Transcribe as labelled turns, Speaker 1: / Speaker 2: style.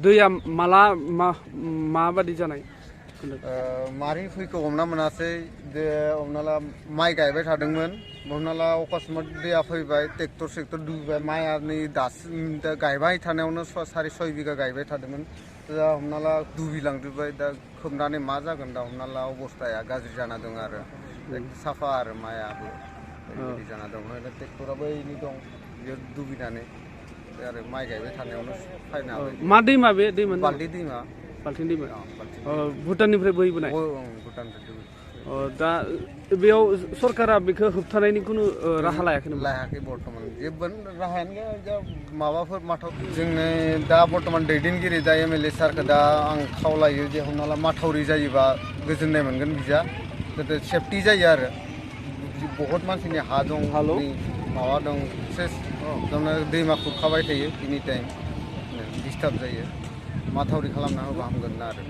Speaker 1: दैया माला माबादि जानाय
Speaker 2: मारै फैखौ हमना मोनासै जे हमना ला माइ गायबाय थादोंमोन हमना ला अकस्मात दैया फैबाय ट्रेक्टर सेक्टर डुबबाय माइआ नै दासो गायबाय थानायावनो 4-6 बिगा गायबाय थादोंमोन दा हमना ला डुबिलांजोब्बाय दा खोबनानै मा जागोन दा हमना ला अबस्थाया गाज्रि जाना दं आरो साफा आरो माइआबो ओरैबायदि जाना दं ट्रेक्टराबो ओइनि दं बेयाव डुबिनानै आरो माइ गायबाय थानायावनो फायना
Speaker 1: मा दैमा बे दैमा
Speaker 2: बाल्टी दैमा
Speaker 1: बाल्थिं दैमा भुटाननिफ्राय बोहैबोनाय
Speaker 2: भुटाननिफ्राय
Speaker 1: दा बेयाव सरकारा बेखौ होबथानायनि खुनु राहा लायाखै नामा
Speaker 2: लायाखै बर्तमान जेबो राहायानो गैया माबाफोर माथावरि जोंनि दा बर्तमान दैदेनगिरि दा एमएलए सारखौ दा आं खावलायो जे हमना ला माथावरि जायोबा गोजोननाय मोनगोन बिजा जाहाथे सेफटि जायो आरो बहुत मानसिनि हा दं माबा दं सेस दैमा खुरखाबाय थायो एनि टाइम डिस्टार्ब जायो माथावरि खालामना होबा हामगोन आरो